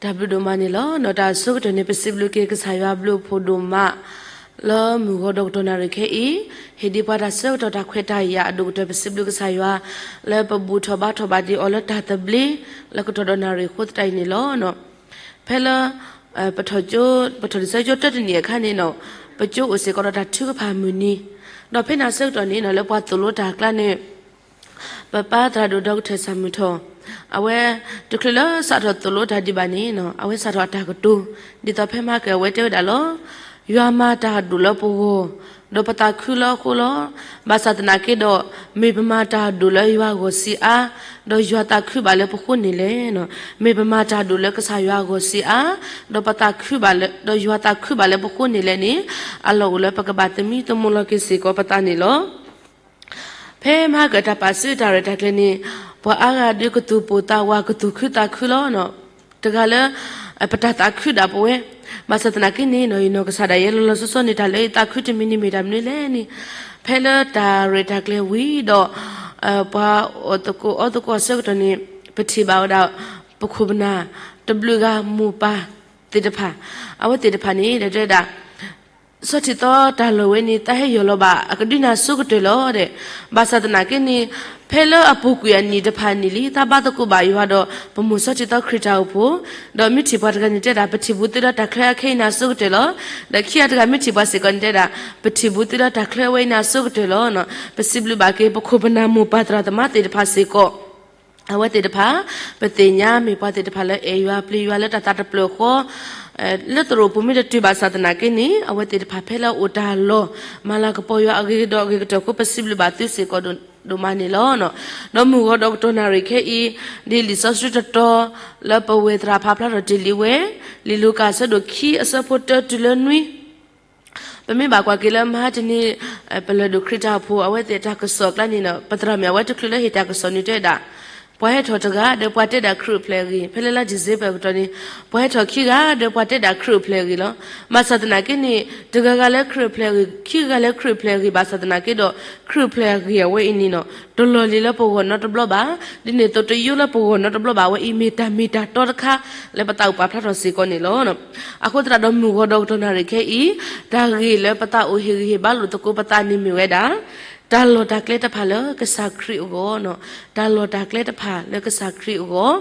တၢ်ဘျုးဒိၣ်မးန့ၣ်လီၤ. ဒီးတၢ်ဆၢကတီၢ်န့ၣ် ပစံးဘျုးက့ၤကစၢ်ယွၤဘျုးဖှိၣ်ဒိၣ်မး လၢမုၢ်ဂီၤဒီးကတီၢ်နၣ်ရံၣ်ခဲအံၤ, ဟ့ၣ်ဒံးပှၤတၢ်ဆၢကတီၢ်တၢ်ခွဲးတၢ်ယာ်အဒိၣ်ကတၢၢ် ပစံးဘျုးကစၢ်ယွၤ လၢပဘူၣ်ထီၣ်ဘါထီၣ်ဘၣ်ဒံးအီၤလၢတၢ်သဘျ့ လၢကတီၢ်ဒီးနၣ်ရံၣ်အဃိသတးအံၤန့ၣ်လီၤ. ဖဲလၢ ပထီၣ်ကၠိ ပထီၣ်လံာ်စီဆှံကၠိတၢတနံၣ်အခါန့ၣ်နီၤ, ပကၠိအိၣ်စ့ၢ်ကီးဒီးတၢ်ထုကဖၣ်မုၢ်နံၤ, ဒီးဖဲန့ၣ်အဆၢကတီၢ်န့ၣ်နီၤ လၢပှၤသိၣ်လိတၢ်အကျါန့ၣ် ပပၢ်သရၣ်ဒိၣ်ဒီကထၢၣ်စၢ်မုၢ်ထီၣ်, အဝဲ တချုးလၢစးထီၣ်သိၣ်လိတၢ်ဒံးဘၣ်န့ၣ်နီၤ အဝဲစးထီၣ်အတၢ်ကတိၤ ဒ်သိးဖဲမဟါကအဝဲတဲဝဲဒၣ်လီၤ. ယွၤမၤတၢ်အဒိၣ်လၢပဂီၢ် ဒီးပသးခုလၢအဃိလီၤ. ဘၣ်ဆၣ်သနာ်က့ဒီး မ့ၢ်ပမၤတၢ်အဒိၣ်လၢယွၤအဂီၢ်ဆံးအါ, ဒီးယွၤသးခုဘၣ်လၢပဃိန့ၣ်လဲၣ်. မ့ၢ်ပမၤတၢ်အဒိၣ်လၢကစၢ်ယွၤအဂီၢ်ဆံးအါ, ဒီးပသးခုဘၣ်လၢ ဒီးယွၤသးခုဘၣ်လၢပဃိန့ၣ်လဲၣ်န့ၣ် အလီၢ်အိၣ်လၢပကဘၣ်သမံသမိးလီၤက့ၤစ့ၢ်ကီးပသးန့ၣ်လီၤ. ဖဲမဟါကအတၢ်ပာ်စုတၢ်ရဲၣ်တၢ်ကျဲၤန့ၣ် ပှၤအါဂၤဒုးကသူၣ်ပိၢ်သးဝး ကသူၣ်ခုသးခုလီၤ. တဂၤလၢ ပတၢ်သးခုဒၣ်ပဝဲ, ဘၣ်ဆၣ်သနာ်က့န့ၣ်နီၤ ယနီၢ်ကစၢ်ဒၣ်ယဲလီၤလီၤဆီဆီန့ၣ် တၢ်လၢယသးခုတမံၤန့ၣ်မ့ၢ်တၢ်မနုၤလဲၣ်န့ၣ်, ဖဲလၢတၢ်ရဲၣ်တၢ်ကျဲၤဝံၤဒီး ပှၤအီၣ်သကိးအီသကိးအဆၢကတီၢ်န့ၣ် ပထံၣ်ဘၣ်ဝဲဒၣ် ပခိၣ်ပနၢ် တဘျုးဂၤမိၢ်ပၢ်သ့ၣ်တဖၣ်, အဝဲသ့ၣ်တဖၣ်န့ၣ် တဲဝဲဒၣ် ဆီၣ်ထံသီတၢ်လီၢ်ဝဲန့ၣ် သးဟဲယီၢ်လီၤဘၣ် အကဒုးနၤစိကတၢၢ်လီၤဒီး, ဘၣ်ဆၣ်သနာ်က့န့ၣ် ဖဲလၢအပူၤကွံာ်အနံၣ်တဖၣ်န့ၣ်လံ သးဘါသကိးဘၣ်ယွၤဒီး ပမိၢ်ဆီၣ်ထံသီခရံာ်တၢ်အိၣ်ဖှိၣ်, ဒီးမ့ၢ်ထံၣ်ပှၤတဂၤန့ၣ်တဲဒၣ် ပထံၣ်ဘူးသ့ဒီးတၢ်ချၢအခဲအံၤနၤစိကတၢၢ်လီၤ. ဒီးခံဂၤတဂၤမ့ၢ်ထံၣ်ပှၤစ့ၢ်ကီးန့ၣ်တဲဒၣ် ပထံၣ်ဘူးသ့ဒီးတၢ်ချၢဝဲအံၤနၤစိကတၢၢ်လီၤ. ပစံးဘျုးဘၣ်က့ၤ ပခိၣ်ပနၢ်မိၢ်ပၢ်သရၣ်သမါသ့ၣ်တဖၣ်စ့ၢ်ကီး အဝဲသ့ၣ်တဖၣ် ပသ့ၣ်ညါမ့ၢ်ပှၤသ့ၣ်တဖၣ်လၢအဲၣ်ယွၤပျံၤယွၤလၢတၢ်သးတဖျၢၣ်ဃီ, လၢသရိာ်ပူၤမ့ၢ်တတုၤဘၣ်ဆၣ်သနာ်က့န့ၣ် အဝဲသ့ၣ်တဖၣ်ဖဲလၢအအိၣ်တၢ်လီၢ် မၤလၤကပီၤယွၤအဂ့ၤကဒီးအဂ့ၤကတၢၢ်အဃိ ပစံးဘျုးဘၣ်သုစ့ၢ်ကီးဒိၣ်မးန့ၣ်လီၤ. ဒီးမုၢ်ဂီၤဒီးကတီၢ်နၣ်ရံၣ်ခဲအံၤ ဒ်လံာ်စီဆှံတတီၤ လၢပဝဲၢ်သရၣ်ဖးဖျါထီၣ်တ့ၢ်လံဝဲ, လံာ်လူၤကၣ်အဆၢဒိၣ်ခံအဆၢဖိတၢတုၤလၢနွံ ပမ့ၢ်ဘၣ်ကွၢ်က့ၤလၢမဟါတနံၤ ပလၢၢ်ဒိၣ်ခရံာ်တၢ်အိၣ်ဖှိၣ် အဝဲသ့ၣ်တၢ်ကစီၣ်အကျါန့ၣ်ဒီး ပသရၣ်မုၣ်အဝဲတချုးလၢဟ့ၣ်တၢ်ကစီၣ်န့ၣ်တဲဒၣ် ပှၤဟဲထီၣ်တဂၤဒီးပှၤတဲဒၣ်ခရံာ်အိၣ်ဖျဲၣ်အဂ့ၢ်, ဖဲလၢလါ December ကတီၢ်န့ၣ် ပှၤဟဲထီၣ်ခံဂၤဒီးပှၤတဲဒၣ်ခရံာ်အိၣ်ဖျဲၣ်အဂ့ၢ်လီၤ. ဘၣ်ဆၣ်သနာ်က့န့ၣ် တဂၤဂၤလၢခရံာ်အိၣ်ဖျဲၣ်အဂ့ၢ် ခံဂၤလၢခရံာ်အိၣ်ဖျဲၣ်အဂ့ၢ် ဘၣ်ဆၣ်သနာ်က့ဒီး ခရံာ်အိၣ်ဖျဲၣ်အဂ့ၢ်အဝဲအံၤန့ၣ်နီၤ တလီၢ်လံၤလၢပဂီၢ်နီတဘျီဘၣ်. ဒ်န့ၣ်အသိးတယိလၢပဂီၢ်နီတဘျီဘၣ် အဝဲအံၤမ့ၢ်တၢ်မ့ၢ်တၢ်တီတခါ လၢပသးအိၣ်ပာ်ဖျါထီၣ်စ့ၢ်ကီးန့ၣ်လီၤ. အဃိသတးဒီးမုၢ်ဂီၤဒီးကတီၢ်နၣ်ရံၣ်ခဲအံၤ တၢ်ဂ့ၢ်လၢပသးအိၣ်ဟ့ၣ်ဂံၢ်ဟ့ၣ်ဘါလိာ်သကိးပသးန့ၣ်မ့ၢ်ဝဲဒၣ် တၢ်လီၢ်တၢ်ကျဲတဖၣ်လၢကစၢ်ခရံာ်အဂီၢ်နီၤ, တၢ်လီၢ်တၢ်ကျဲတဖၣ်လၢကစၢ်ခရံာ်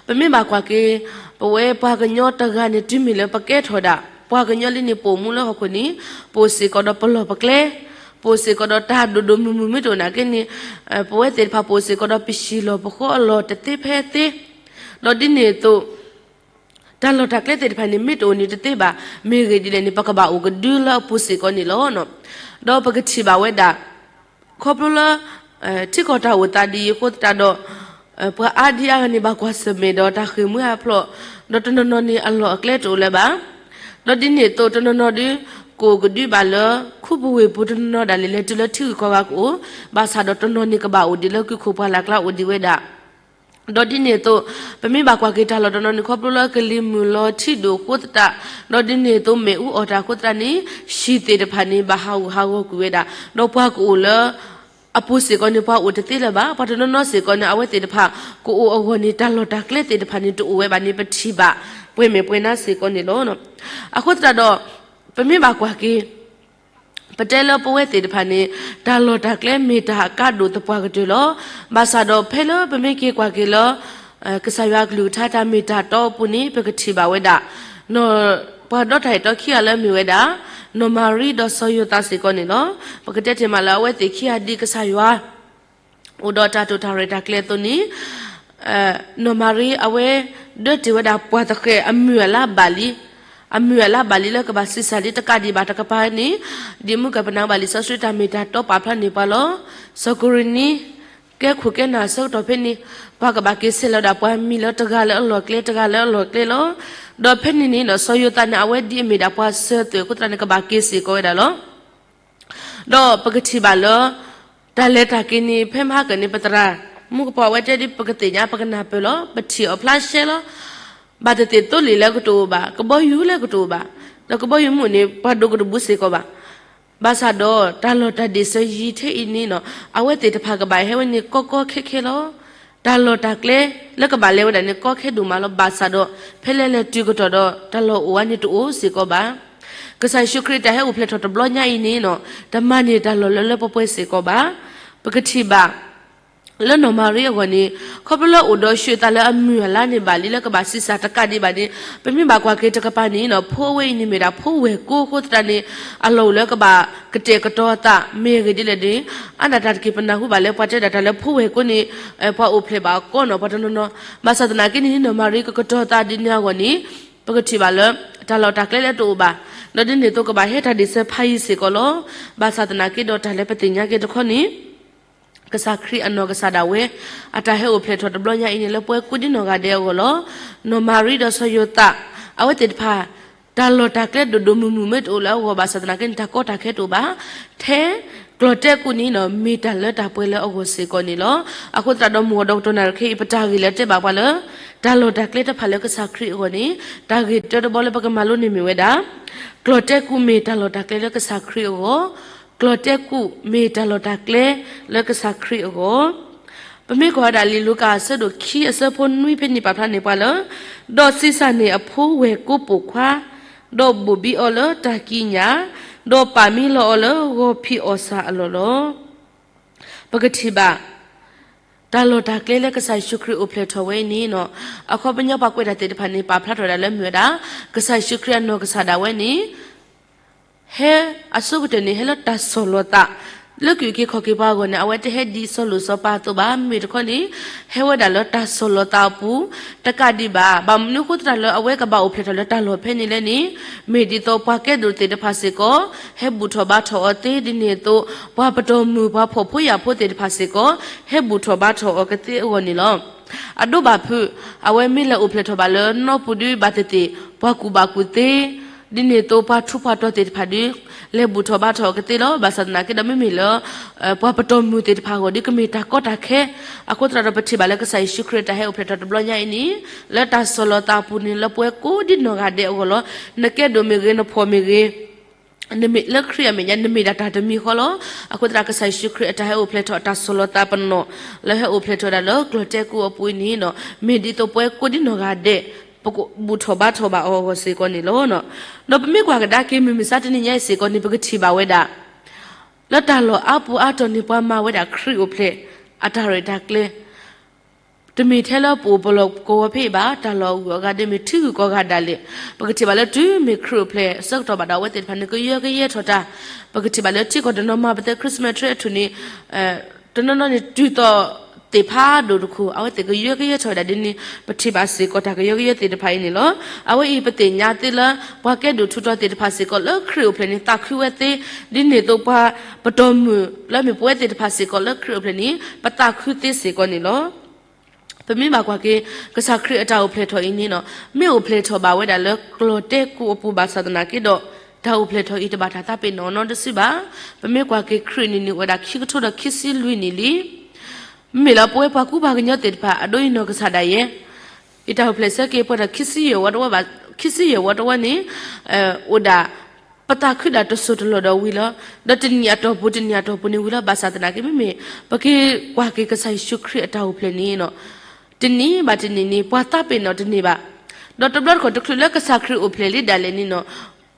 အဂီၢ် ပမ့ၢ်ဘၣ်ကွၢ်က့ၤ ပဝဲပှၤကညီတဂၤန့ၣ် တုၤမ့ၢ်လၢပကဲထီၣ်ဒၣ် ပှၤကညီလံန့ၣ် ပအိၣ်မူလၢဟီၣ်ခိၣ်န့ၣ် ပအိၣ်စ့ၢ်ကီးဒီးပလီၢ်ပကျဲ, ပအိၣ်စ့ၢ်ကီးဒီးတၢ်ဒိၣ်ဒိၣ်မုၢ်မုၢ်မ့ၢ်တအိၣ်နာ်က့န့ၣ် ပဝဲသ့ၣ်တဖၣ်ပအိၣ်စ့ၢ်ကီးဒီးပဟံၣ်လီၢ်ပဃီအလီၢ်တသ့ဖဲသ့, ဒီးဒ်န့ၣ်အသိး တၢ်လီၢ်တၢ်ကျဲသ့ၣ်တဖၣ်န့ၣ် မ့ၢ်တအိၣ်န့ၣ်တသ့ဘၣ်, မ့ၢ်ဂ့ၢ်ဒ်လဲၣ်န့ၣ် ပကဘၣ်အိၣ်ကဒုလၢအပူၤစ့ၢ်ကီးန့ၣ်လီၤ. ဒီးပကထံၣ်ဘၣ်ဝဲဒၣ် ခီဖျိလၢ ထံကီၢ်တၢ်အိၣ်သးဒ်အံၤအဃိသတးဒီး ပှၤအါဒံအါဂၤန့ၣ် ဘၣ်ကွၢ်ဆၢၣ်မဲာ်ဒီးတၢ်ဃ့ၢ်မှံဟးဖျိး, ဒီးတနီၤနီၤန့ၣ် အလီၢ်အကျဲတအိၣ်လၢၤဘၣ်. ဒီးဒ်န့ၣ်အသိး တနီၤနီၤဒုး ကအိၣ်ကဒုဘၣ်လၢ ခူပူၤဝ့ၢ်ပူၤ တနီၤနီၤဒၣ်လဲာ်လဲၤတုၤလၢထံဂုၤကီၢ်ဂၤကအိၣ်, ဘၣ်ဆၣ်ဒီးတနီၤန့ၣ်ကဘၣ်အိၣ်ဒံးလၢကုၢ်ခိၣ်ပှၢ်လၢ်ကျါအိၣ်ဒံးဝဲဒၣ် ဒီးဒ်န့ၣ်အသိး ပမ့ၢ်ဘၣ်ကွၢ်က့ၤတၢ်လီၢ်တနီၤန့ၣ် ခီဖျိလၢကလံၤမုၢ်လီၤထံဒိၣ်အဃိသတး, ဒီးဒ်န့ၣ်အသိးမ့ၣ်အူအီၣ်တၢ်အဃိသတးန့ၣ် ဟံၣ်သ့ၣ်တဖၣ်န့ၣ် ဘၣ်ဟးဂူာ်ဟးဂီၤကွံာ်ဝဲဒၣ်, ဒီးပှၤကအိၣ်လၢ အပူၤစ့ၢ်ကီးန့ၣ် ပှၤအိၣ်တသ့လၢၤဘၣ်, ပှၤတနီၤနီၤစ့ၢ်ကီးန့ၣ် အဝဲသ့ၣ်တဖၣ် ကအိၣ်အဂီၢ်န့ၣ် တၢ်လီၢ်တၢ်ကျဲသ့ၣ်တဖၣ်န့ၣ် တအိၣ်ဝဲဘၣ်န့ၣ် ပထံၣ်ဘၣ် ပှဲၤမဲာ်ပှဲၤနါစ့ၢ်ကီးန့ၣ်လီၤ. အဃိသတးဒီး ပမ့ၢ်ဘၣ်ကွၢ်က့ၤ ပတဲလၢပဝဲသ့ၣ်တဖၣ်န့ၣ် တၢ်လီၢ်တၢ်ကျဲမ့ၢ်တၢ်အကါဒိၣ်သပှၢ်ကတၢၢ်လီၤ. ဘၣ်ဆၣ်ဒီးဖဲလၢပမ့ၢ်က့ၤကွၢ်က့ၤလၢ ကစၢ်ယွၤအကလုၢ်ကထါတၢ်မ့ၢ်တၢ်တီအပူၤန့ၣ် ပကထံၣ်ဘၣ်ဝဲဒၣ် ပှၤဒီးတၢ်အဲၣ်တီခံဂၤလၢအမ့ၢ်ဝဲဒၣ် နီၢ်မၤရံဒီးစီၤယိၤသးစ့ၢ်ကီးန့ၣ်လီၤ. ပကတဲတ့ၢ်မးလၢအဝဲသ့ၣ်ခံဂၤဒ်ကစၢ်ယွၤ အိၣ်ဒီးတၢ်တိာ်တၢ်ရဲၣ်တၢ်ကျဲၤအသိးန့ၣ် နီၢ်မၤရံအဝဲ ဒၢတ့ၢ်ဝဲဒၣ်ပှၤသဃဲးအမုၢ်အလါဘၣ်လံ, အမုၢ်အလါဘၣ်လံလၢကဘၣ်ဆံးစၢ်လံတကးဒံးဘၣ်တကပၤန့ၣ်, ဒ်မုၢ်ကပနၢ်ဘၣ်လံာ်စီဆှံတၢ်မ့ၢ်တၢ်တီပာ်ဖျါန့ၢ်ပှၤလီၤ. စီၤကိရ့နံ ကဲခိၣ်ကဲနၢ်အဆၢကတီၢ်ဖဲန့ၣ် ပှၤကဘၣ်က့ၤဆဲးလီၤဒၣ်ပှၤမံၤလၢတဂၤလၢအလီၢ်ကျဲတဂၤလၢအလီၢ်ကျဲလီၤ. ဒီးဖဲန့ၣ်န့ၣ်ဒီး စီၤယိၤသးန့ၣ် အဝဲဒ်အမ့ၢ်ဒၣ်ပှၤစၢၤသွဲၣ်အဃိသတးန့ၣ် ကဘၣ်က့ၤစ့ၢ်ကီးဝဲဒၣ်လီၤ. ဒီးပကထံၣ်ဘၣ်လၢ တၢ်လဲၤတၢ်က့ၤန့ၣ် ဖဲမဟါကၢန့ၣ် ပသရၣ်မုၣ်ကပီၤအဝဲတဲဒ်ပကသ့ၣ်ညါပကနၢ်ပၢၢ်လီၤ. ပထံၣ်အီၤဖျါရှဲလီၤ. ဘၣ်သ့ၣ်သ့ၣ်သိလ့ၣ်လၢကတအိၣ်ဘၣ်, ကဘီယူၤလၢကတအိၣ်ဘၣ်, ဒီးကဘီယူၤမုၣ်န့ၣ်ပှၤဒိးကတဘူးစ့ၢ်ကီးဘၣ်. ဘၣ်ဆၣ်ဒီးတၢ်လီၢ်တၢ်ဒ့ၣ်စၢၤယံၤထဲအံၤန့ၣ်နီၤ အဝဲသ့ၣ်တဖၣ်ကဘၣ်ဟဲဝဲန့ၣ်ကီကီခဲခဲလီၤ. တၢ်လီၢ်တၢ်ကျဲလၢကဘၣ်လဲၤဝဲဒၣ်န့ၣ် ကီခဲဒိၣ်မးလီၤ. ဘၣ်ဆၣ်ဒီး ဖဲလဲၣ်လဲၤတုၤကတီၢ်ဒီး တၢ်လီၢ်အိၣ်ဝဲန့ၣ်တအိၣ်စ့ၢ်ကီးဘၣ်. ကစၢ်ယ့ၣ်ၡူးခရံာ်တၢ်ဟဲအိၣ်ဖျဲၣ်ထီၣ်တဘျီညါအံၤန့ၣ်နီၤ တမၤန့ၢ်တၢ်လီၢ်လၢလၢပှဲၤပှဲၤစ့ၢ်ကီးဘၣ်. ပကထံၣ်ဘၣ် လၢနီၢ်မၤရံအဂီၢ်န့ၣ် ခီဖျိလၢအိၣ်ဒီးဆှၢသးလၢအမုၢ်အလါန့ၣ်ဘၣ်လံ လၢကဘၣ်ဆံးစၢ်တကးဒံးဘၣ်န့ၣ် ပမ့ၢ်ဘၣ်ကွၢ်က့ၤတကပၤန့ၣ်နီၤ ဖိဝဲအံၤန့ၣ်မ့ၢ်ဒၣ်ဖိဝဲၢ်ကိာ်အဃိသတးန့ၣ် အလီၢ်အိၣ်လၢကဘၣ်ကတဲာ်ကတီၤအသး မ့ၢ်အဂ့ၢ်ဒ်လဲၣ်န့ၣ် အါဒၣ်တၢ်တက့ၢ် ပနၢ်ဟူဘၣ်လၢပှၤတဲဒၣ်တၢ်လၢဖိဝဲၢ်ကိာ်န့ၣ် ပှၤအိၣ်ဖျဲၣ်ဘၣ်အကီနီၤ ပှၤတနီၤနီၤ ဘၣ်ဆၣ်သနာ်က့န့ၣ် နီၢ်မၤရံကကတီၤသးဒ်န့ၣ်အဂီၢ်န့ၣ် ပကထံၣ်ဘၣ်လၢ တၢ်လီၢ်တၢ်ကျဲလၢတအိၣ်ဘၣ် ဒီးဒ်န့ၣ်အသိးကဘၣ်ဟဲတၢ်ဒ့ၣ်စၢၤဖးယံၤစ့ၢ်ကီးလီၤ. ဘၣ်ဆၣ်သနာ်က့ဒီးတၢ်လၢပသ့ၣ်ညါက့ၤတခီန့ၣ် ကစၢ်ခရံာ်အနီၢ်ကစၢ်ဒၣ်ဝဲ အတၢ်ဟဲအိၣ်ဖျဲၣ်ထီၣ်တဘျီညါအံၤန့ၣ် လၢပှဲၤကိးဒ်နီၢ်ဂၤဒဲးအဂီၢ်လီၤ. နီၢ်မၤရံဒီးစီၤယိၤသး အဝဲသ့ၣ်တဖၣ် တၢ်လီၢ်တၢ်ကျဲဒိၣ်ဒိၣ်မုၢ်မုၢ်မ့ၢ်တအိၣ်လၢအဂီၢ် ဘၣ်ဆၣ်သနာ်က့န့ၣ် တၢ်ကီတၢ်ခဲတအိၣ်ဘၣ်. ထဲကျီၢ်တဲကူၣ်န့ၣ်နီၤ မ့ၢ်တၢ်လၢတၢ်ပှဲၤလၢအဂီၢ်စ့ၢ်ကီးန့ၣ်လီၤ. အဃိသတးဒီး မုၢ်ဂီၤဒီးကတီၢ်နၣ်ရံၣ်ခဲအံၤ ပတၢ်ဂ့ၢ်လၢတဲဘၣ်ပှၤလၢ တၢ်လီၢ်တၢ်ကျဲတဖၣ်လၢကစၢ်ခရံာ်အဂီၢ်န့ၣ် တၢ်ဂ့ၢ်တၢတဘီလၢပကမၤလိန့ၣ်မ့ၢ်ဝဲဒၣ် ကျီၢ်တဲကူၣ်မ့ၢ်တၢ်လီၢ်တၢ်ကျဲလၢကစၢ်ခရံာ်အဂီၢ်, ကျီၢ်တဲကူၣ်မ့ၢ်တၢ်လီၢ်တၢ်ကျဲလၢကစၢ်ခရံာ်အဂီၢ်. ပမ့ၢ်ကွၢ်ဝဲဒၣ်လံာ်လူၤကၣ်အဆၢဒိၣ်ခံအဆၢဖိနွံဖဲန့ၣ်ပာ်ဖျါန့ၢ်ပှၤလၢ ဒီးဆံးစၢ်န့ၢ်အဖိဝဲၢ်ကိာ်ပိာ်ခွါ, ဒီးဘိၣ်ဘံအီၤလၢတၢ်ကံးညာ်, ဒီးပာ်မံလီၤအီၤလၢဂီၤဖံးအီၣ်ဆၣ်အလီၢ်လီၤ. ပကထံၣ်ဘၣ် တၢ်လီၢ်တၢ်ကျဲလၢကစၢ်ယ့ၣ်ၡူးခရံာ်အိၣ်ဖျဲၣ်ထီၣ်ဝဲအံၤန့ၣ်နီၤ, အခီပညီပှၤကွဲးတၢ်သ့ၣ်တဖၣ်န့ၣ် ပာ်ဖျါထီၣ်ဝဲဒၣ်လၢမ့ၢ်ဝဲဒၣ် ကစၢ်ယ့ၣ်ၡူးခရံာ်အနီၢ်ကစၢ်ဒၣ်ဝဲန့ၣ် ဟဲအဆိကတၢၢ်န့ၣ် ဟဲလၢတၢ်ဆီၣ်လီၤသး လၢကွၢ်က့ၤခီၣ်က့ၤပှၤအဂီၢ်န့ၣ် အဝဲတဟဲဒ်စီၤလိၣ်စီၤပၤအသိးဘၣ်, မ့မ့ၢ်တခီန့ၣ် ဟဲဝဲဒၣ်လၢတၢ်ဆီၣ်လီၤသးအပူၤ တကးဒံးဘၣ်. ဘၣ်မနုၤအဃိသတးလၢအဝဲကဘၣ်အိၣ်ဖျဲၣ်ထီၣ်လၢတၢ်လီၢ်ဖဲန့ၣ်လဲၣ်န့ၣ် မ့ၢ်ဒ်သိးပှၤကဲဒိၣ်သ့ၣ်တဖၣ်စ့ၢ်ကီး ဟဲဘူၣ်ထီၣ်ဘါထီၣ်အီၤသ့ ဒ်န့ၣ်အသိး ပှၤပတီၢ်မုၢ်ပှၤဖှီၣ်ဖိယာ်ဖိသ့ၣ်တဖၣ်စ့ၢ်ကီး ဟဲဘူၣ်ထီၣ်ဘါထီၣ်အီၤကသ့အဂီၢ်န့ၣ်လီၤ. အဒိဘၣ်ဖုး အဝဲမ့ၢ်လဲၤအိၣ်ဖျဲၣ်ထီၣ်ဘၣ်လၢနီၢ်ပူၤဒုးဘၣ်သ့ၣ်သ့ၣ် ပှၤကူၣ်ဘၣ်ကူၣ်သ့ ဒ်န့ၣ်အသိးပှၤထူးပှၤတီၤသ့ၣ်တဖၣ်ဒုး လဲၤဘူၣ်ထီၣ်ဘါထီၣ်အီၤကသ့လီၤ. ဘၣ်ဆၣ်သနာ်က့ဒီးမ့မ့ၢ်လၢ ပှၤပတီၢ်မုၢ်သ့ၣ်တဖၣ်အဂီၢ်ဒုးကမ့ၢ်တၢ်ကီတၢ်ခဲ အဃိသတးဒီးပထံၣ်ဘၣ်လၢကစၢ်ယ့ၣ်ၡူးခရံာ်အတၢ်ဟဲအိၣ်ဖျဲၣ်ထီၣ်တဘျီညါအံၤန့ၣ် လၢတၢ်ဆီၣ်လီၤသးအပူၤန့ၣ် လၢပှဲၤကိးဒ်နီၢ်ဂၤဒဲးအဂီၢ်လီၤ. နကဲဒိၣ်မ့ၢ်ဂ့ၤ နဖှီၣ်မ့ၢ်ဂ့ၤ နမ့ၢ်လၢခရံာ်အမဲာ်ညါ နမ့ၢ်ဒၣ်တၢ်တမံၤဃီလီၤ. အဃိသတးကစၢ်ယ့ၣ်ၡူးခရံာ်အတၢ်ဟဲအိၣ်ဖျဲၣ်ထီၣ်အတၢ်ဆီၣ်လီၤသးပနီၣ် လၢဟဲအိၣ်ဖျဲၣ်ထီၣ်ဝဲဒၣ်လၢကျီၢ်တဲကူၣ်အပူၤအံၤန့ၣ် မ့ၢ်ဒ်သိးပှဲၤကိးဒ်နီၢ်ဂၤဒဲး ပကဘူၣ်ထီၣ်ဘါထီၣ်ဘၣ်အီၤအဂီၢ်စ့ၢ်ကီးန့ၣ်လီၤ. ဒီးပမ့ၢ်ကွၢ်ကဒါက့ၤမုၢ်မဆါတနံၤညါအံၤစ့ၢ်ကီးန့ၣ် ပကထံၣ်ဘၣ်ဝဲဒၣ် လၢတၢ်လီၢ်အါပူၤအါတီၢ်န့ၣ် ပှၤမၤဝဲဒၣ်ခရံာ်အိၣ်ဖျဲၣ် အတၢ်ရဲၣ်တၢ်ကျဲၤ တမ့ၢ်ထဲလၢပအိၣ်ပလီၢ်ကဝီၤဖဲအံၤဘၣ်, တၢ်လီၢ်အဂုၤအဂၤဒ်မ့ၢ်ထံဂုၤကီၢ်ဂၤဒၣ်လဲာ်, ပကထံၣ်ဘၣ်လၢတုၤမ့ၢ်ခရံာ်အိၣ်ဖျဲၣ်အဆၢကတီၢ်ဘၣ်ဒီး အဝဲသ့ၣ်တဖၣ်န့ၣ် ကယၢကယဲထီၣ်တၢ်, ပကထံၣ်ဘၣ်လၢထံကီၢ်တနီၤမၤပသဲ Christmas tree အထူၣ်န့ၣ် တနီၤနီၤန့ၣ် တုၤသိးသ့ၣ်ဖးဒိၣ်တခိၣ် အဝဲသ့ၣ်ကယၢကယဲထီၣ်ဝဲဒၣ်ဒ်န့ၣ် ပထံၣ်ဘၣ်စ့ၢ်ကီးတၢ်ကယၢကယဲသ့ၣ်တဖၣ်အံၤန့ၣ်လီၤ. အဝဲအံၤပသ့ၣ်ညါသ့လၢ ပှၤကဲဒိၣ်ထူးတီၤသ့ၣ်တဖၣ်စ့ၢ်ကီးလၢခရံာ်အိၣ်ဖျဲၣ်န့ၣ် သးခုဝဲသ့, ဒ်န့ၣ်အသိးပှၤပတီၢ်မုၢ်လၢမ့ၢ်ပဝဲသ့ၣ်တဖၣ်စ့ၢ်ကီးလၢခရံာ်အိၣ်ဖျဲၣ်န့ၣ် ပသးခုသ့စ့ၢ်ကီးန့ၣ်လီၤ. ပမ့ၢ်ဘၣ်ကွၢ်က့ၤ ကစၢ်ခရံာ်အတၢ်အိၣ်ဖျဲၣ်ထီၣ်အံၤန့ၣ် မ့ၢ်အိၣ်ဖျဲၣ်ထီၣ်ဘၣ်ဝဲဒၣ်လၢကျီၢ်တဲကူၣ်အပူၤဘၣ်ဆၣ်သနာ်က့ဒီး တၢ်အိၣ်ဖျဲၣ်ထီၣ်အံၤတဘၣ်တၢ်သးပ့ၤနီၣ်နီတစုဘၣ်. ပမ့ၢ်ကွၢ်က့ၤခရံာ်န့ၣ်န့ၣ် အိၣ်ဝဲဒၣ်ခံကထိဒီးခံဆံလွံၢ်နံၣ်လံ. မ့မ့ၢ်လၢပဝဲပှၤကူပှၤကညီသ့ၣ်တဖၣ် အဒိအံၤနီၢ်ကစၢ်ဒၣ်ယဲ ယတၢ်အိၣ်ဖျဲၣ်ဆၢက့ၤပှဲၤဒီးခံဆံယဲၢ်ဝီတဝီဘၣ်, ခံဆံယဲၢ်ဝီတဝီန့ၣ် အိၣ်ဒၣ် ပသးခုဒၣ်တစိၢ်တလီၢ်ဒီးဝံၤလီၤ. ဒီးတနံၣ်အတီၢ်ပူၤ တနံၣ်အတီၢ်ပူၤန့ၣ်ဝံၤလီၤ. ဘၣ်ဆၣ်သနာ်က့ မ့မ့ၢ် ပက့ၤကွၢ်က့ၤကစၢ်ယ့ၣ်ၡူးခရံာ်အတၢ်အိၣ်ဖျဲၣ်န့ၣ် တနံၣ်ဘၣ်တနံၣ်န့ၣ် ပှၤသးပ့ၤနီၣ်တန့ၢ်ဘၣ်. ဒီးတဘျီတခီၣ်တချုးလၢကစၢ်ခရံာ်အိၣ်ဖျဲၣ်လံဒၣ်လဲာ်န့ၣ်နီၤ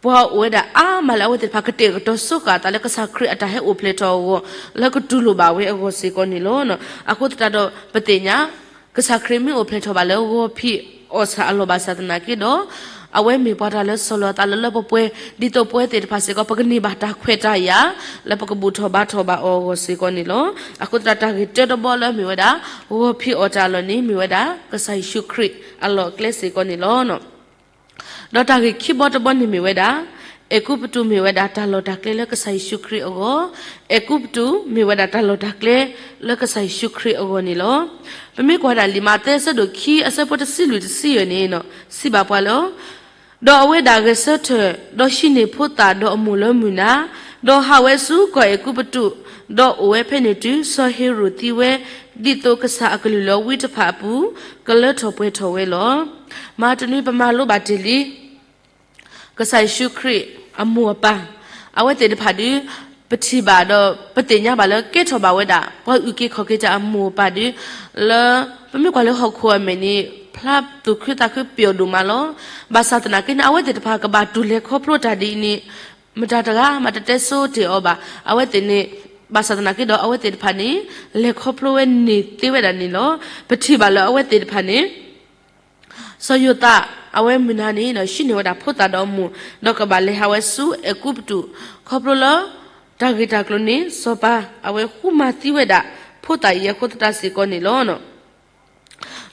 ပှၤအိၣ်ဝဲဒၣ်အါမးလၢအဝဲသ့ၣ်တဖၣ်ကတဲာ်ကတီၤစၢဃာ်အသးလၢကစၢ်ခရံာ်အတၢ်ဟဲအိၣ်ဖျဲၣ်ထီၣ်အဂီၢ် လၢကတူၢ်လိာ်ဘၣ်ဝဲအဂီၢ်စ့ၢ်ကီးန့ၣ်လီၤ. အဃိသတးဒီး ပသ့ၣ်ညါ ကစၢ်ခရံာ်မ့ၢ်အိၣ်ဖျဲၣ်ထီၣ်ဘၣ်လၢဂီၤဖံးအီၣ်ဆၣ်အလီၢ်ဘၣ်ဆၣ်သနာ်က့ဒီး အဝဲမ့ၢ်ပှၤတၢ်လၢဆီၣ်လီၤအသးလၢလၢပှဲၤပှဲၤ ဒ်သိးပဝဲသ့ၣ်တဖၣ်စ့ၢ်ကီး ပကန့ၢ်ဘၣ်တၢ်ခွဲးတၢ်ယာ် လၢပကဘူၣ်ထီၣ်ဘါထီၣ်ဘၣ်အီၤအဂီၢ်စ့ၢ်ကီးန့ၣ်လီၤ. အဃိသတးတၢ်ဂ့ၢ်တၢတဘီလၢမ့ၢ်ဝဲဒၣ် ဂီၤဖံးအီၣ်တၢ်အလီၢ်န့ၣ် မ့ၢ်ဝဲဒၣ် ကစၢ်ယ့ၣ်ၡူးခရံာ်အလီၢ်အကျဲစ့ၢ်ကီးန့ၣ်လီၤ. ဒီးတၢ်ဂ့ၢ်ခံဘီတဘီန့ၣ်မ့ၢ်ဝဲဒၣ် အဲၤကူပတူးမ့ၢ်ဝဲဒၣ်တၢ်လီၢ်တၢ်ကျဲလၢကစၢ်ယ့ၣ်ၡူးခရံာ်အဂီၢ်, အဲၤကူပတူးမ့ၢ်ဝဲဒၣ်တၢ်လီၢ်တၢ်ကျဲလၢကစၢ်ယ့ၣ်ၡူးခရံာ်အဂီၢ်န့ၣ်လီၤ. ပမ့ၢ်ကွၢ်ဝဲဒၣ်လံာ်မးသဲအဆၢဒိၣ်ခံအဆၢဖိတဆံလွံၢ်တဆံယဲၢ်န့ၣ် စံးဘၣ်ပှၤလၢ ဒီးအဝဲဒၣ်ဂဲၤဆၢထၢၣ်, ဒီးဟံးန့ၢ်ဖိသၣ်ဒီးအမိၢ်လၢမုၢ်နၤ, ဒီးဟးဝဲဆူကီၢ်အဲၤကူပတူး, ဒီးအိၣ်ဝဲဖဲန့ၣ်တုၤစီၤဟ့ၤရိာ်သံဝဲ, ဒ်သိးကစၢ်အကလုၢ်လၢဝံတဖၣ်အပူၤ ကလၢထီၣ်ပှဲၤထီၣ်ဝဲလီၤ. မၤတနွံပမၤလိဘၣ်တ့ၢ်လံ ကစၢ်ယ့ၣ်ၡူးခရံာ်အမိၢ်အပၢ် အဝဲသ့ၣ်တဖၣ်ဒုး ပထံၣ်ဘၣ်ဒီးပသ့ၣ်ညါဘၣ်လၢကဲထီၣ်ဘၣ်ဝဲဒၣ် ပှၤအုၣ်က့ၤခီၣ်က့ၤတၢ်အမိၢ်အပၢ်ဒီး လၢပမ့ၢ်ကွၢ်လၢဟီၣ်ခိၣ်အမဲာ်န့ၣ် ဖျါသူၣ်ခုသးခုပျိာ်ဒိၣ်မးလီၤ. ဘၣ်ဆၣ်သနာ်က့န့ၣ် အဝဲသ့ၣ်တဖၣ်ကဘၣ်တူၢ်လဲၤခီဖျိတၢ်ဒ်အံၤန့ၣ် မတၤတဂၤမးတတဲဆိတ့ၢ်အီၤဘၣ်. အဝဲသ့ၣ်န့ၣ် ဘၣ်ဆၣ်သနာ်က့ဒီး အဝဲသ့ၣ်တဖၣ်န့ၣ် လဲၤခီဖျိဝဲန့ၣ်သ့ဝဲဒၣ်န့ၣ်လီၤ. ပထံၣ်ဘၣ်လၢအဝဲသ့ၣ်တဖၣ်န့ၣ် စီၤယိၤသး အဝဲမုၢ်နၤန့ၣ်ဒီး ဟံးန့ၢ်ဝဲဒၣ်ဖိသၣ်ဒီးအမိၢ် ဒီးကဘၣ်လဲၤဟးဝဲဆူအဲၤကူပတူး ခီဖျိလၢ တၢ်ဂ့ၢ်တၢ်ကျိၤန့ၣ် စီၤပၤအဝဲဃုမၤသံဝဲဒၣ် ဖိသၣ်အံၤအဃိသတးစ့ၢ်ကီးန့ၣ်လီၤ.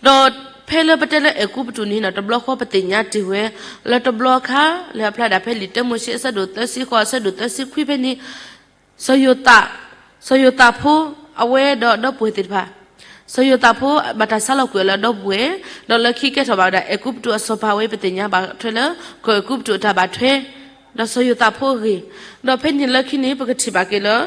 ဒီးဖဲလၢပတဲလၢအဲၤကူပတူးန့ၣ်ဒီး တဘျီဃီပသ့ၣ်ညါတ့ၢ်ဝဲ လၢတဘျီအခါ လၢအဖျါဒၣ်ဖဲလံာ်တၢမိၤၡ့အဆၢဒိၣ်သၢဆံဃိး အဆၢဒိၣ်သၢဆံခွံဖဲန့ၣ် စီၤယိၤသး, စီၤယိၤသးဖိအဝဲဒီးဒီပုၢ်ဝဲၢ်သ့ၣ်တဖၣ်, စီၤယိၤသးဖိဘၣ်တၢ်ဆါလီၤကွံာ်အီၤလၢအဒီပုၢ်ဝဲၢ်, ဒီးလၢခံကဲထီၣ်ဘၣ်ဝဲဒၣ် အဲၤကူပတူးအစီၤပၤဝဲ ပသ့ၣ်ညါဘၣ်ထွဲလၢ ကီၢ်အဲၤကူပတူးအတၢ်ဘၣ်ထွဲ, ဒီးစီၤယိၤသးဖိအဂ့ၢ်, ဒီးဖဲန့ၣ်လၢခံန့ၣ် ပကထံၣ်ဘၣ်က့ၤလၢ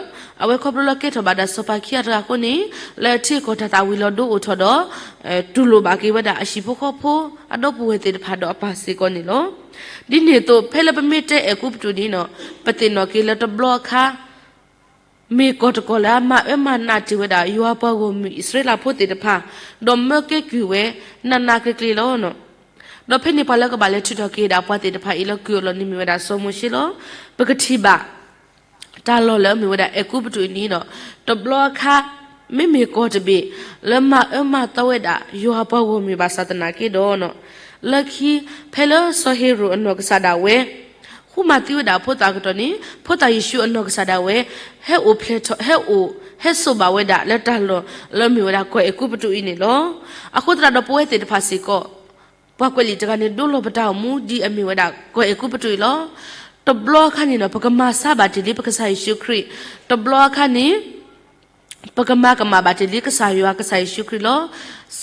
အဝဲခီဖျိလၢကဲထီၣ်ဘၣ်ဒၣ်စီၤပၤခံဂၤတဂၤအဃိန့ၣ် လၢအထံအကီၢ်တၢ်သၣ်ဝံၤလီၤဒိအိၣ်ထီၣ်ဒီး တူၢ်လိာ်ဘၣ်က့ၤဝဲဒၣ်အဟံၣ်ဖိဃီဖိ အဒီပုၢ်ဝဲၢ်သ့ၣ်တဖၣ်ဒီးအပၢ်စ့ၢ်ကီးန့ၣ်လီၤ. ဒ်န့ၣ်အသိး ဖဲလၢပမ့ၢ်တဲအဲၤကူပတူးန့ၣ်ဒီး ပသ့ၣ်နီၣ်က့ၤလၢတဘျီအခါ မ့ၢ်ကီၢ်တကီၢ်လၢအမၤအၢမၤနးတ့ၢ်ဝဲဒၣ် ယွၤပှၤဂီၢ်မုၢ်အံၣ်စရ့လးဖိသ့ၣ်တဖၣ်, ဒီးမၢကဲကုၢ်ဝဲ နးနးကျ့ကျ့လီၤ. ဒီးဖဲန့ၣ်ပှၤလၢကဘၣ်လဲၤထုးထီၣ်က့ၤဒၣ်ပှၤသ့ၣ်တဖၣ်အံၤလၢကုၢ်အလီၢ်န့ၣ်မ့ၢ်ဝဲဒၣ်စီၤမိၤၡ့လီၤ. ပကထံၣ်ဘၣ် တၢ်လီၢ်လၢအမ့ၢ်ဝဲဒၣ်အဲၤကူပတူးအံၤန့ၣ်ဒီး တဘျီအခါ မ့မ့ၢ်ကီၢ်တဘ့ၣ် လၢမၤအၢမၤသီဝဲဒၣ် ယွၤပှၤဂီၢ်မုၢ်ဘၣ်ဆၣ်သနာ်က့ဒီး လၢခံ ဖဲလၢစီၤဟ့ၤရိာ်အနီၢ်ကစၢ်ဒၣ်ဝဲ ဃုမၤသံဝဲဒၣ်ဖိသၣ်အကတီၢ်န့ၣ် ဖိသၣ်ယ့ၣ်ၡူးအနီၢ်ကစၢ်ဒၣ်ဝဲ ဟဲအိၣ်ဖျဲၣ်ထီၣ် ဟဲအိၣ် ဟဲစိာ်ဘၣ်ဝဲဒၣ်လၢတၢ်လီၢ် လၢအမ့ၢ်ဝဲဒၣ်ကီၢ်အဲၤကူပတူးအံၤန့ၣ်လီၤ. အဃိသတးဒီးပဝဲသ့ၣ်တဖၣ်စ့ၢ်ကီး ပှၤကွဲးလံာ်တဂၤန့ၣ် ဒိလီၤပတၢ်အိၣ်မူဒ်အမ့ၢ်ဝဲဒၣ်ကီၢ်အဲၤကူပတူးအံၤလီၤ. တဘျီအခါန့ၣ်ဒီး ပကမၤဆါဘၣ်တ့ၢ်လံပကစၢ်ယ့ၣ်ၡူးခရံာ်, တဘျီအခါန့ၣ် ပကမၤကမၣ်ဘၣ်တ့ၢ်လံကစၢ်ယွၤကစၢ်ယ့ၣ်ၡူးခရံာ်လီၤ.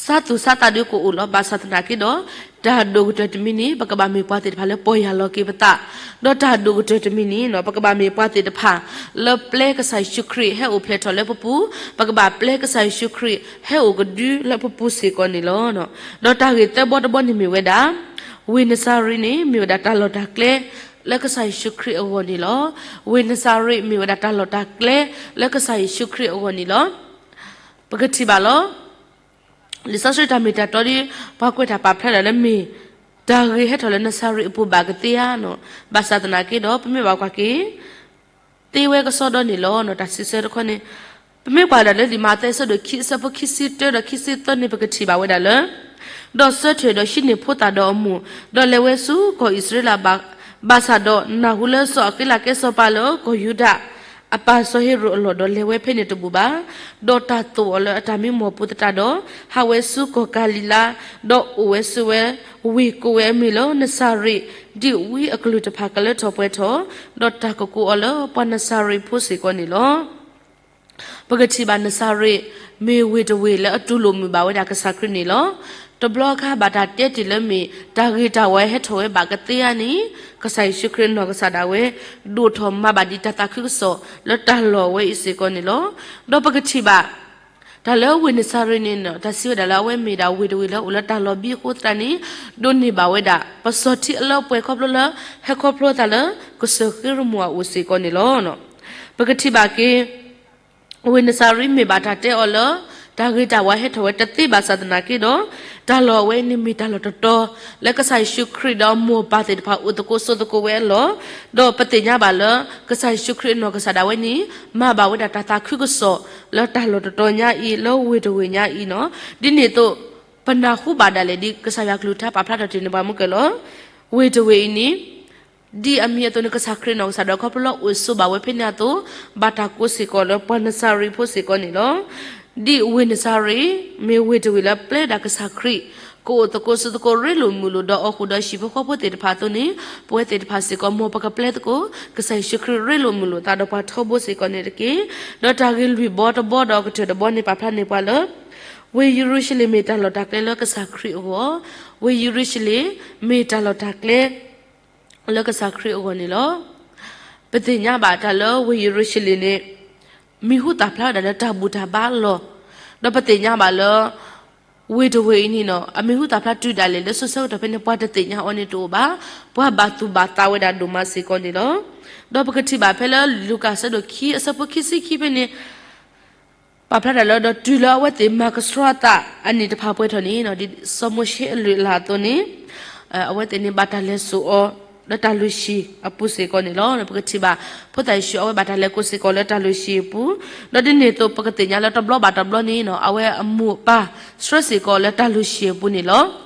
ဆါသူၣ်ဆါသးဒုးကအိၣ်လီၤ. ဘၣ်ဆၣ်သနာ်က့ဒီး တၢ်ဒိၣ်ကတၢၢ်တမံၤန့ၣ် ပကဘၣ်မ့ၢ်ပှၤသ့ၣ်တဖၣ်လၢပီၢ်ယၢ်လီၤက့ၤပသး, ဒီးတၢ်ဒိၣ်ကတၢၢ်တမံၤန့ၣ် ပကဘၣ်မ့ၢ်ပှၤသ့ၣ်တဖၣ် လၢပျဲကစၢ်ယ့ၣ်ၡူးခရံာ်ဟဲအိၣ်ဖျဲၣ်ထီၣ်လၢပပူၤ, ပကဘၣ်ပျဲကစၢ်ယ့ၣ်ၡူးခရံာ်ဟဲအိၣ်ကဒုလၢပပူၤစ့ၢ်ကီးန့ၣ်လီၤ. ဒီးတၢ်ဂ့ၢ်သၢဘီတဘီန့ၣ်မ့ၢ်ဝဲဒၣ် ဝ့ၢ်နစၤရ့းန့ၣ် မ့ၢ်ဝဲဒၣ်တၢ်လီၢ်တၢ်ကျဲ လၢကစၢ်ယ့ၣ်ၡူးခရံာ်အဂီၢ်န့ၣ်လီၤ. ဝ့ၢ်နစၤရ့းမ့ၢ်ဝဲဒၣ်တၢ်လီၢ်တၢ်ကျဲ လၢကစၢ်ယ့ၣ်ၡူးခရံာ်အဂီၢ်န့ၣ်လီၤ. ပကထံၣ်ဘၣ်လီၤ. လံာ်စီဆှံတၢ်မ့ၢ်တၢ်တီဒီး ပှၤကွဲးတၢ်ပာ်ဖျါဒၣ်လၢမ့ၢ် တၢ်ဂ့ၤဟဲထီၣ်လၢနစၤရ့းအပူၤဘၣ်ကသ့ဧါနီၤ. ဘၣ်ဆၣ်သနာ်က့ဒီး ပမ့ၢ်ဘၣ်ကွၢ်က့ၤ သ့ဝဲကစီဒီန့ၣ်လီၤ. တၢ်စံးဆၢတခီန့ၣ် ပမ့ၢ်ကွၢ်ဒၣ်လၢလံာ်မးသဲအဆၢဒိၣ်ခံ အဆၢဖိခံဆံတၢဒီးခံဆံသၢန့ၣ် ပကထံၣ်ဘၣ်ဝဲဒၣ်လၢ ဒီးဆၢထၢၣ်ဒီးဟံးန့ၢ်ဖိသၣ်ဒီးအမိၢ်, ဒီးလဲၤဝဲဆူကီၢ်အံၣ်စရ့လးဘၣ်, ဘၣ်ဆၣ်ဒီးနၢ်ဟူလၢစီၤအဃ့လးကဲစီၤပၤလၢကီၢ်ယူဒၤ အပၢ်စီၤဟ့ရိာ်အလီၢ်ဒီးလဲၤဝဲဖဲန့ၣ်တဘူၣ်ဘၣ်. ဒီးတၢ်သိၣ်အီၤလၢအတၢ်မံမီၢ်ပူၤသတးဒီး ဟးဝဲဆူကီၢ်ကၤလံၤလါ, ဒီးအိၣ်ဝဲဆူဝဲ ဝ့ၢ်ကိးဝဲအမံၤလၢနစၤရ့း, ဒ်ဝံအကလုၢ်တဖၣ်ကလၢထီၣ်ပှဲၤထီၣ်, ဒီးတၢ်ကကိးအီၤလၢပှၤနစၤရ့းဖိစ့ၢ်ကီးန့ၣ်လီၤ. ပကထံၣ်ဘၣ်နစၤရ့း မ့ၢ်ဝ့ၢ်တဝ့ၢ်လၢအတူၢ်လိာ်မုာ်ဘၣ်ဝဲဒၣ်ကစၢ်ခရံာ်န့ၣ်လီၤ. တဘျီအခါဘၣ်တၢ်တဲတ့ၢ်လၢမ့ၢ် တၢ်ဂ့ၤတၢ်ဝါဟဲထီၣ်ဝဲဘၣ်ကသ့ဧါန့ၣ် ကစၢ်ယ့ၣ်ၡူးခရံာ်အနီၢ်ကစၢ်ဒၣ်ဝဲ ဒိၣ်ထီၣ်မၤဘၣ်ဒံးတၢ်သးခုကစီၣ်လၢတၢ်လီၢ်ဝဲအံၤစ့ၢ်ကီးန့ၣ်လီၤ. ဒီးပကထံၣ်ဘၣ် တၢ်လၢဝ့ၢ်နစၤရ့းန့ၣ် တၢ်စံးဝဲဒၣ်လၢအဝဲမ့ၢ်ဒၣ်ဝ့ၢ်တဝ့ၢ်လၢအိၣ်လၢတၢ်လီၢ်ဘံအဃိသတးန့ၣ် ဒိးန့ၢ်ဘၣ်ဝဲဒၣ် ပစီၣ်ထံအလၢပှဲၤခီဖျိလၢ ဟဲခီဖျိသးလၢ ကစၢၢ်ဃ့ရမိၢ်အအိၣ်စ့ၢ်ကီးန့ၣ်လီၤ. ပကထံၣ်ဘၣ်က့ၤ ဝ့ၢ်နစၤရ့းမ့ၢ်ဘၣ်တၢ်တဲအီၤလၢ တၢ်ဂ့ၤတၢ်ဝါဟဲထီၣ်ဝဲတသ့ဘၣ်ဆၣ်သနာ်က့ဒီး တၢ်လီၢ်အဝဲန့ၣ်မ့ၢ်တၢ်လီၢ်တတီၤ လၢကစၢ်ယ့ၣ်ၡူးခရံာ်ဒီးအမိၢ်အပၢ်သ့ၣ်တဖၣ်အိၣ်သကိးဆိးသကိးဝဲအလီၢ်, ဒီးပသ့ၣ်ညါဘၣ်လၢ ကစၢ်ယ့ၣ်ၡူးခရံာ်အနီၢ်ကစၢ်ဒၣ်ဝဲန့ၣ် မၤဘၣ်ဝဲဒၣ်တၢ်သးခုကစီၣ် လၢတၢ်လီၢ်တတီၤညါအံၤ လၢဝ့ၢ်တဝ့ၢ်ညါအံၤနီၤ. ဒ်န့ၣ်အသိး ပနၢ်ဟူဘၣ်ဒၣ်လဲာ်ဒ်ကစၢ်ယွၤကလုၢ်ကထါပာ်ဖျါထီၣ်တ့ၢ်န့ၢ်ပှၤမုၢ်ကၢၢ်လီၤ. ဝ့ၢ်တဝ့ၢ်အံၤန့ၣ် ဒ်အမံၤအသိးန့ၣ် ကစၢ်ခရံာ်နီၢ်ကစၢ်ဒီးခီဖျိလၢအိၣ်ဆိးဘၣ်ဝဲဖဲန့ၣ်အသိး ဘၣ်တၢ်ကိးစ့ၢ်ကီးလၢပှၤနစၤရ့းဖိစ့ၢ်ကီးန့ၣ်လီၤ. ဒ်ဝ့ၢ်နစၤရ့း မ့ၢ်ဝ့ၢ်တဝ့ၢ်လၢပျဲဒၣ်ကစၢ်ခရံာ် ကအိၣ်သကိးဆိးသကိးရ့လိာ်မုာ်လိာ်ဒီးအီၣ်ဃုာ်ဒီးဟံၣ်ဖိဃီဖိသ့ၣ်တဖၣ်အသိးန့ၣ် ပဝဲသ့ၣ်တဖၣ်စ့ၢ်ကီး မ်ပကပျဲသကိး ကစၢ်ယ့ၣ်ၡူးခရံာ်ရ့လိာ်မုာ်လိာ်သးဒီးပှၤထီဘိစ့ၢ်ကီးန့ၣ်တက့ၢ်. ဒီးတၢ်ဂ့ၢ်လွံၢ်ဘီတဘီဒီးအကတၢၢ်တဘီန့ၣ် ပာ်ဖျါန့ၢ်ပှၤလၢ ဝ့ၢ်ယရူၤၡလ့ၣ်မ့ၢ်တၢ်လီၢ်တၢ်ကျဲလၢကစၢ်ခရံာ်အဂီၢ်, ဝ့ၢ်ယရူၤၡလ့ၣ်မ့ၢ်တၢ်လီၢ်တၢ်ကျဲ လၢကစၢ်ခရံာ်အဂီၢ်န့ၣ်လီၤ. ပသ့ၣ်ညါဘၣ်တၢ်လၢဝ့ၢ်ယရူၤၡလ့ၣ်န့ၣ် မံၤဟူသၣ်ဖျါဝဲဒၣ်လၢတၢ်ဘူၣ်တၢ်ဘါအလီၢ်, ဒီးပသ့ၣ်ညါဘၣ်လၢ ဝ့ၢ်တဝ့ၢ်အံၤန့ၣ်နီၤ အမံၤဟူသၣ်ဖျါတုၤဒၣ်လဲာ်လၢစိၤဆၢကတီၢ်ဖဲန့ၣ် ပှၤတသ့ၣ်ညါအီၤန့ၣ်တအိၣ်ဘၣ်, ပှၤဘၣ်သူၣ်ဘၣ်သးဝဲဒၣ်ဒိၣ်မးစ့ၢ်ကီးန့ၣ်လီၤ. ဒီးပကထံၣ်ဘၣ်ဖဲလၢလူၤကၣ်အဆၢဒိၣ်ခံ အဆၢဖိခံဆံခံဖဲန့ၣ် ပာ်ဖျါတၢ်လၢ ဒီးတုၤလၢအဝဲသ့ၣ်မၤကဆှီအသးအနံၣ်တဖၣ်ပှဲၤထီၣ်န့ၣ်, ဒ်စီၤမိၤၡ့အလုၢ်အလၢ်အသိးန့ၣ် အဝဲသ့ၣ်န့ၣ်ဘၣ်တၢ်လဲၤစိာ်အီၤ လၢတၢ်လုၢ်ဟံၣ်အပူၤစ့ၢ်ကီးန့ၣ်လီၤ. ပကထံၣ်ဘၣ် ဖိသၣ်ယ့ၣ်ၡူးအဝဲဘၣ်တၢ်လဲၤကိးစ့ၢ်ကီးလၢတၢ်လုၢ်ဟံၣ်အပူၤ, ဒီးဒ်န့ၣ်အသိးပကသ့ၣ်ညါလၢတဘျီဘၣ်တဘျီန့ၣ် အဝဲအမိၢ်အပၢ်ဆှၢစ့ၢ်ကီးလၢတၢ်လုၢ်ဟံၣ်အပူၤန့ၣ်လီၤ.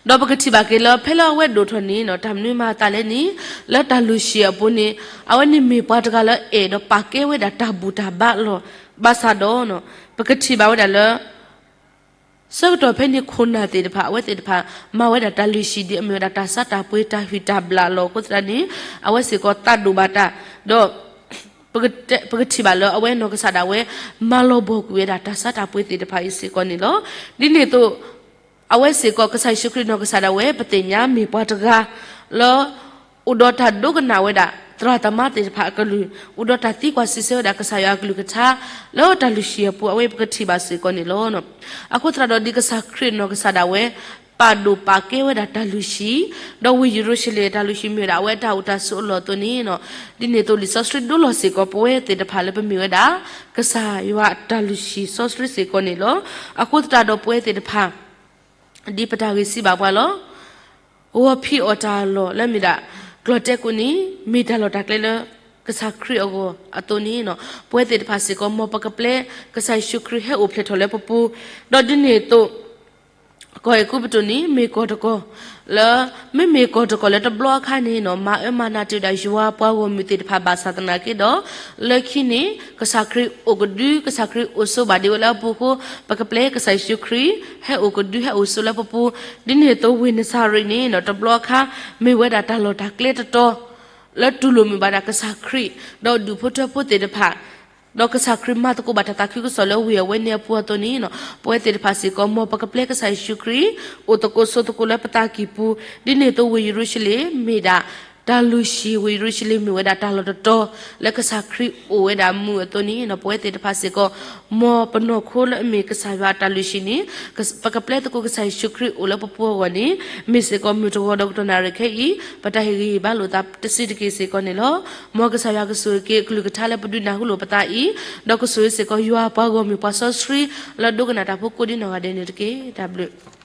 ဒီးပကထံၣ်ဘၣ်က့ၤလၢဖဲလၢအဝဲဒိၣ်ထီၣ်န့ၣ် တၢ်မနုၤမၤအသးလဲၣ်န့ၣ် လၢတၢ်လုၢ်ဟံၣ်အပူၤန့ၣ် အဝဲန့ၣ်မ့ၢ်ပှၤတဂၤလၢအဲၣ်ဒီးပာ်ကဲဝဲဒၣ်တၢ်ဘူၣ်တၢ်ဘါလီၤ. ဘၣ်ဆၣ်ဒီး ပကထံၣ်ဘၣ်ဝဲဒၣ်လၢ ဆၢကတီၢ်ဖဲန့ၣ်ခိၣ်နၢ်သ့ၣ်တဖၣ် အဝဲသ့ၣ်တဖၣ် မၤဝဲဒၣ်တၢ်လုၢ်ဟံၣ်ဒ်အမ့ၢ်ဝဲဒၣ်တၢ်ဆါတၢ်ပှ့ၤတၢ်ဟုၣ်တၢ်ဘျၣ်လီၤ. အဃိသတးန့ၣ် အဝဲစ့ၢ်ကီးသးဒိၣ်ဘၣ်တၢ်, ဒီး ပကထံၣ်ဘၣ်လၢအဝဲနီၢ်ကစၢ်ဒၣ်ဝဲ မၤလီၤဘီၣ်ကွံာ်ဝဲဒၣ်တၢ်ဆါတၢ်ပှ့ၤသ့ၣ်တဖၣ်အံၤစ့ၢ်ကီးန့ၣ်လီၤ. ဒ်န့ၣ်အသိး အဝဲစ့ၢ်ကီးကစၢ်ယ့ၣ်ၡူးခရံာ်နီၢ်ကစၢ်ဒၣ်ဝဲ ပသ့ၣ်ညါမ့ၢ်ပှၤတဂၤ လၢ အိၣ်ဒီးတၢ်ဒိကနၣ်ဝဲဒၣ် သရၣ်သမါသ့ၣ်တဖၣ်အကလုၢ်, အိၣ်ဒီးတၢ်သံကွၢ်စံးဆၢဝဲဒၣ်ကစၢ်ယွၤအကလုၢ်ကထါ လၢတၢ်လုၢ်ဟံၣ်အပူၤ အဝဲပကထံၣ်ဘၣ်စ့ၢ်ကီးန့ၣ်လီၤ. အဃိသတးဒီးဒ်ကစၢ်ခရံာ်နီၢ်ကစၢ်ဒၣ်ဝဲ ပာ်ဒိၣ်ပာ်ကဲဝဲဒၣ်တၢ်လုၢ်ဟံၣ်, ဒီးဝ့ၢ်ယရူၤၡလ့ၣ်တၢ်လုၢ်ဟံၣ်မ့ၢ်ဝဲဒၣ်အဝဲတၢ်အိၣ်တၢ်ဆိးအလီၢ်အသိးန့ၣ်, ဒ်န့ၣ်အသိးလံာ်စီဆှံဒိလီၤစ့ၢ်ကီးပဝဲသ့ၣ်တဖၣ်လၢပမ့ၢ်ဝဲဒၣ် ကစၢ်ယွၤအတၢ်လုၢ်ဟံၣ်စီဆှံစ့ၢ်ကီးန့ၣ်လီၤ. အဃိသတးဒီးပဝဲသ့ၣ်တဖၣ် ဒ်ပတၢ်ဂ့ၢ်စံးဘၣ်ပှၤလီၤ. ဂီၤဖံးအီၣ်တၢ်အလီၢ်လၢမ့ၢ်ဒၣ် ကျီၢ်တဲကိန့ၣ် မ့ၢ်တၢ်လီၢ်တၢ်ကျဲလၢ ကစၢ်ခရံာ်အဂီၢ်အသိးန့ၣ်, ပဝဲသ့ၣ်တဖၣ်စ့ၢ်ကီး မ်ပကပျဲကစၢ်ယ့ၣ်ၡူးခရံာ်ဟဲအိၣ်ဖျဲၣ်ထီၣ်လၢပပူၤ, ဒီးဒ်န့ၣ်အသိး ကီၢ်အဲၤကူပတူးန့ၣ် မ့ၢ်ကီၢ်တကီၢ် လၢ မ့မ့ၢ်ကီၢ်တကီၢ်လၢတဘျီအခါန့ၣ် မၤအၢမၤနးတ့ၢ်ဝဲဒၣ်ယွၤပှၤဂီၢ်မုၢ်သ့ၣ်တဖၣ်ဘၣ်ဆၣ်သနာ်က့ဒီး လၢခံန့ၣ် ကစၢ်ခရံာ်အိၣ်ကဒု ကစၢ်ခရံာ်အိၣ်ဆိးဘၣ်ဒံးဝဲလၢအပူၤအဃိ ပကပျဲကစၢ်ယ့ၣ်ၡူးခရံာ် ဟဲအိၣ်ကဒုဟဲအိၣ်ဆိးလၢပပူၤ, ဒ်န့ၣ်အသိးဝ့ၢ်နစၤရ့းန့ၣ် တဘျီအခါ မ့ၢ်ဝဲဒၣ်တၢ်လီၢ်တၢ်ကျဲတတီၤ လၢတူၢ်လိာ်မုာ်ဘၣ်ဒၣ်ကစၢ်ခရံာ် ဒီးဒူၣ်ဖိထၢဖိသ့ၣ်တဖၣ် ဒီးကစၢ်ခရံာ်မၤသကိးဘၣ်တၢ်သးခုကစီၣ်လၢဝ့ၢ်အဝဲန့ၣ်အပူၤအသိးန့ၣ် ပဝဲသ့ၣ်တဖၣ်စ့ၢ်ကီး မ်ပကပျဲကစၢ်ယ့ၣ်ၡူးခရံာ် အိၣ်သကိးဆိးသကိးလၢပသးကံၢ်ပူၤ, ဒ်န့ၣ်အသိးဝ့ၢ်ယရူၤၡလ့ၣ်မ့ၢ်ဒၣ် တၢ်လုၢ်ဟံၣ် ဝ့ၢ်ယရူၤၡလ့ၣ်မ့ၢ်ဝဲဒၣ်တၢ်လီၢ်တတီၤ လၢကစၢ်ခရံာ်အိၣ်ဝဲဒၣ်မူးအသိးန့ၣ် ပဝဲသ့ၣ်တဖၣ်စ့ၢ်ကီး မ်ပနီၢ်ခိလၢအမ့ၢ်ကစၢ်ယွၤအတၢ်လုၢ်ဟံၣ်န့ၣ် ပကပျဲသကိးကစၢ်ယ့ၣ်ၡူးခရံာ်အိၣ်လၢပပူၤအဂီၢ်န့ၣ် မ့ၢ်စ့ၢ်ကီးမုၢ်တဂီၤဒီးကတီၢ်နၣ်ရံၣ်ခဲအံၤ ပတၢ်ဟ့ၣ်ဂံၢ်ဟ့ၣ်ဘါလိာ်သးတဆံးတက့ၢ်စ့ၢ်ကီးန့ၣ်လီၤ. မ်ကစၢ်ယွၤကဆိၣ်ဂ့ၤက့ၤအကလုၢ်ကထါလၢပဒုးနၢ်ဟူလိာ်ပသးအံၤ, ဒီးကဆိၣ်ဂ့ၤစ့ၢ်ကီးယွၤပှၤဂီၢ်မုၢ်ပှၤစီဆှံ လၢဒိကနၣ်တၢ်ဖိကိးဒ်နီၢ်ဂၤဒဲးန့ၣ်တက့ၢ်. တၢ်ဘျုး